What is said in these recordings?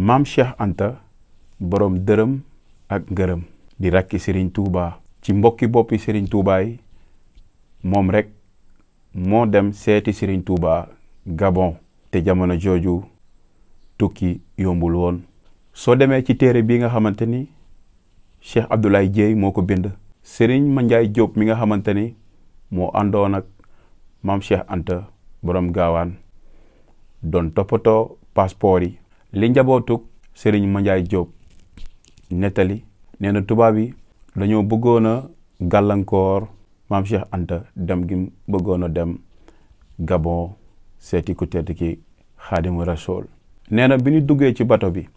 maam Cheikh Anta borom dërëm ak ngërëm di rakki Serigne Touba ci mbokki boppi Serigne Touba yi moom rek moo dem seeti Serigne Touba Gabon te jamono jooju tukki yombul woon. soo demee ci téere bi nga xamante ni Cheikh Abdoulaye Dieye moo ko bind, Serigne Mandiaye Diop mi nga xamante ni moo àndoon ak maam Cheikh Anta borom gaawaan doon toppatoo passeport yi. li njabootug Serigne Mandiaye Diop nettali nee na tubaab yi dañoo bëggoon a gàllankoor maam Cheikh Anta dem gi bëggoon a dem Gabon seeti ku tedd ki Xaadimu Rasuul. nee na bi ñu duggee ci bato bi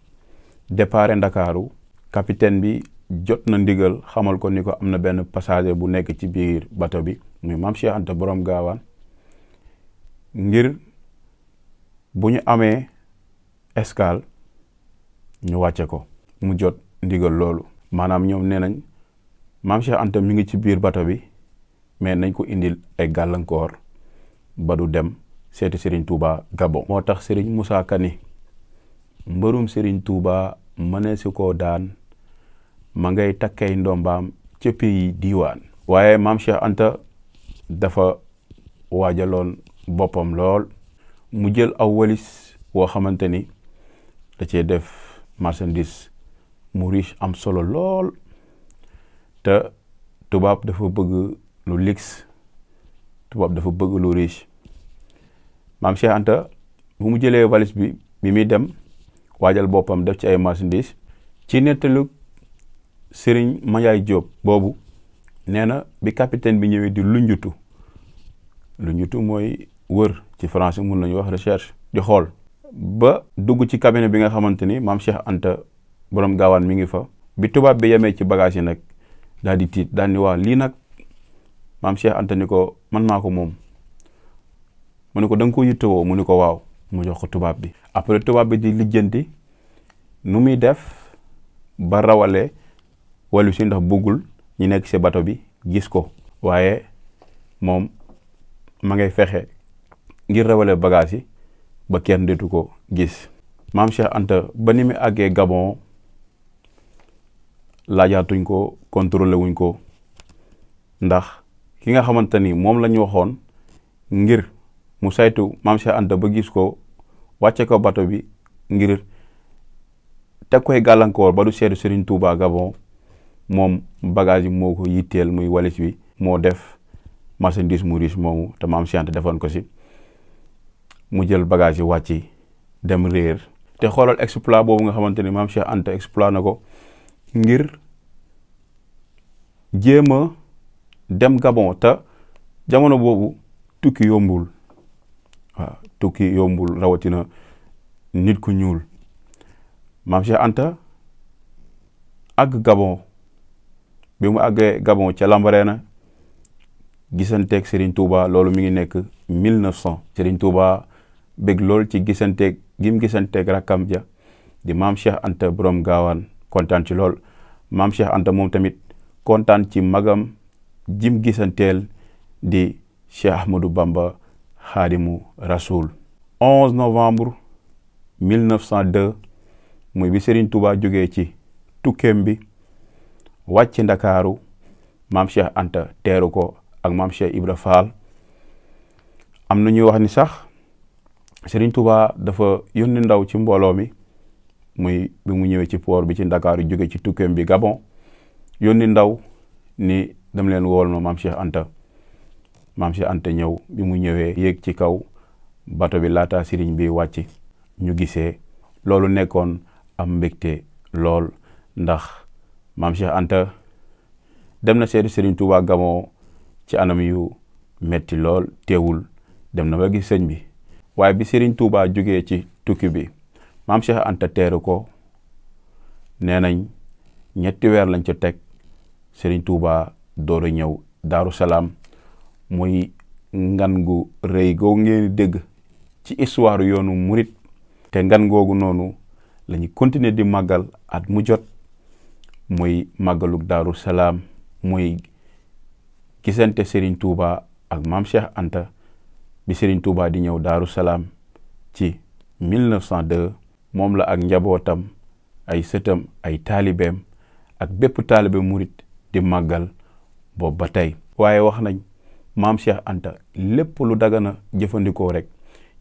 départ Ndakaaru, capitaine bi jot na ndigal xamal ko ni ko am na benn passager bu nekk ci biir bato bi muy maam Cheikh Anta borom gaawaan, ngir bu ñu amee escale ñu wàcce ko. mu jot ndigal loolu, maanaam ñoom nee nañ maam Cheikh Anta mi ngi ci biir bato bi mais nañ ko indil ay gàllankoor ba du dem seeti Serigne Touba Gabon. moo tax Serigne Moussa Kani mbërum Serigne Touba mënee si koo daan ma ngay takkay ndombaam ca pays diiwaan. waaye maam Cheikh Anta dafa waajaloon boppam lool. mu jël aw walis woo xamante ni da cee def marchandise mu riche am solo lool, te tubaab dafa bëgg lu luxe, tubaab dafa bëgg lu riche. maam Cheikh Anta bu mu jëlee valise bi muy dem waajal boppam def ci ay marchandise. ci nettalu Serigne Mandiaye Diop boobu nee na bi capitaine bi ñëwee di lunjutu mooy wër, ci français mun nañu wax recherche, di xool ba dugg ci cabinet bi nga xamante ni maam Cheikh Anta borom gaawaan mi ngi fa. bi tubaab bi yemee ci bagage yi nag daal di tiit daal ni waa lii nag maam Cheikh Anta ni ko man maa ko moom. mu ne ko da nga ko yittewoo, mu ne ko waaw, mu jox ko tubaab bi. après tubaab bi di lijjanti nu muy def ba rawale walu si ndax bëggul ñi nekk ci bato bi gis ko, waaye moom ma ngay fexe ngir rawale bagage yi ba kenn deetu ko gis. maam Cheikh Anta ba ni mu àggee Gabon laajaatuñ ko, contrôlé wuñ ko, ndax ki nga xamante ni moom la ñu waxoon ngir mu saytu maam Cheikh Anta ba gis ko, wàcce ko bato bi ngir teg koy gàllankoor ba du seetu Serigne Touba Gabon, moom bagage yi moo ko yitteel muy walis bi, moo def marchandise mu riche moomu te maam Cheikh Anta defoon ko si. mu jël bagage yi wàcci dem réer. te xoolal exploit boobu nga xamante ni maam Cheikh Anta exploit na ko ngir jéem a dem Gabon, te jamono boobu tukki yombul. waaw tukki yombul, rawatina nit ku ñuul. maam Cheikh Anta àgg Gabon, bi mu àggee Gabon ca Lambaréné gisanteeg Serigne Touba, loolu mi ngi nekk 1900. Serigne Touba bëgg lool ci gisanteeg gim gisanteeg rakkam ja di maam Cheikh Anta borom gaawaan, kontaan ci lool. maam Cheikh Anta moom tamit kontaan ci magam jim gisanteel di Cheikh Ahmadou Bamba Xaadimu Rasuul. 11 novembre 1902 muy bi Serigne Touba jógee ci tukkeem bi wàcc Ndakaaru, maam Cheikh Anta teeru ko ak maam Cheikh Ibra Fall. am na ñuy wax ni sax Serigne Touba dafa yónni ndaw ci mbooloo mi, muy bi mu ñëwee ci port bi ci Ndakaaru jóge ci tukkeem bi Gabon, yónni ndaw ni dem leen wool ma maam Cheikh Anta. maam Cheikh Anta ñëw, bi mu ñëwee yéeg ci kaw bato bi laata Serigne bi wàcc, ñu gisee. loolu nekkoon am mbégte lool, ndax maam Cheikh Anta dem na seeti Serigne Touba Gabon ci anam yu metti lool, teewul dem na ba gis sëñ bi. waaye bi Serigne Touba jógee ci tukki bi maam Cheikh Anta teeru ko, nee nañ 3 weer lañ ca teg Serigne Touba door a ñëw Daaru Salaam, muy ngan gu rëy googu ngeen dégg ci histoire yoonu murit. te ngan googu noonu la ñu continuer di màggal at mu jot, muy màggalug Daaru Salaam, muy gisante Serigne Touba ak maam Cheikh Anta bi Serigne Touba di ñëw Daaru Salaam ci 1902 moom la ak njabootam ay sëtam ay taalibeem ak bépp taalibe murit di màggal boobu ba tey. waaye wax nañ maam Cheikh Anta lépp lu dagana jëfandikoo rek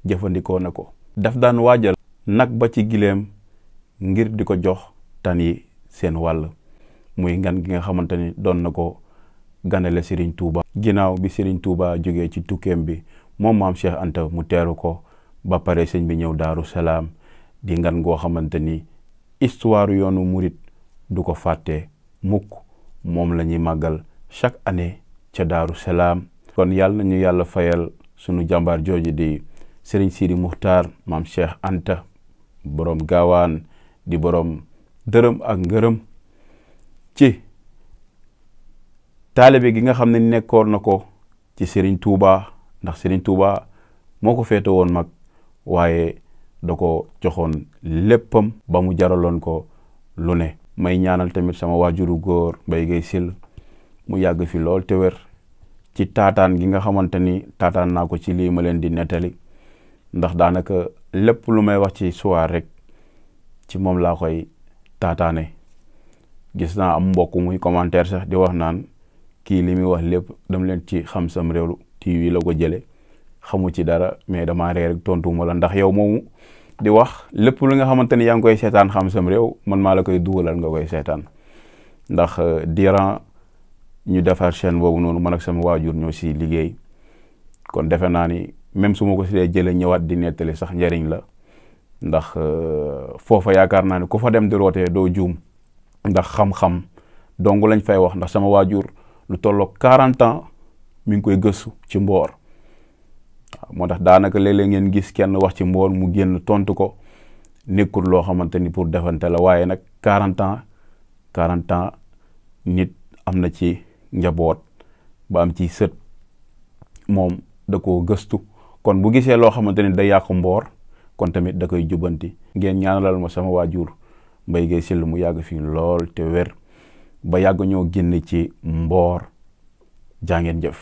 jëfandikoo na ko. daf daan waajal nag ba ci gileem ngir di ko jox tan yi seen wàll muy ngan gi nga xamante ni doon na ko ganale Serigne Touba. ginnaaw bi Serigne Touba jógee ci tukkeem bi moom maam Cheikh Anta mu teeru ko ba pare sëñ bi ñëw Daaru Salaam di ngan goo xamante ni histoire yoonu murit du ko fàtte mukk. moom la ñuy màggal chaque année ca Daaru Salaam. kon yàlla nañu yàlla fayal sunu jàmbaar jooju di Serigne Sidi Muxtaar maam Cheikh Anta borom gaawaan di borom dërëm ak ngërëm ci taalibe gi nga xam ne nekkoon na ko ci Serigne Touba ndax Serigne Touba moo ko féete woon mag waaye da ko joxoon léppam ba mu jaraloon ko lu ne. may ñaanal tamit sama waajuru góor Mbaye Guèye Syll mu yàgg fi lool te wér ci taataan gi nga xamante ni taataan naa ko ci lii ma leen di nettali ndax daanaka lépp lu may wax ci soir rek ci moom laa koy taataane. gis naa am mbokk muy commentaire sax di wax naan kii li muy wax lépp dama leen ci Xam Sam Réew TV la ko jële xamu ci dara mais dama ree rek tontu ma la ndax yow moomu di wax lépp lu nga xamante ni yaa ngi koy seetaan Xam Sam Réew man maa la koy dugalal nga koy seetaan ndax durant ñu defar chaîne boobu noonu man ak sama waajur ñoo si liggéey kon defe naa ni même su ma ko si dee jëlee ñëwaat di nettali sax njëriñ la ndax foofa yaakaar naa ni ku fa dem di rootee doo juum ndax xam-xam dong lañ fay wax ndax sama waajur lu tolloog 40 ans mi ngi koy gëstu ci mboor waaw moo tax daanaka léeg-léeg ngeen gis kenn wax ci mboor mu génn tontu ko nekkul loo xamante ni pour defante la waaye nag 40 ans nit am na ci njaboot ba am ci sët moom da koo gëstu kon bu gisee loo xamante ni day yàqu mboor kon tamit da koy jubanti. ngeen ñaanalal ma sama waajur Mbaye Guèye Syll mu yàgg fii lool te wér ba yàgg ñoo génn ci mboor jaa ngeen jëf.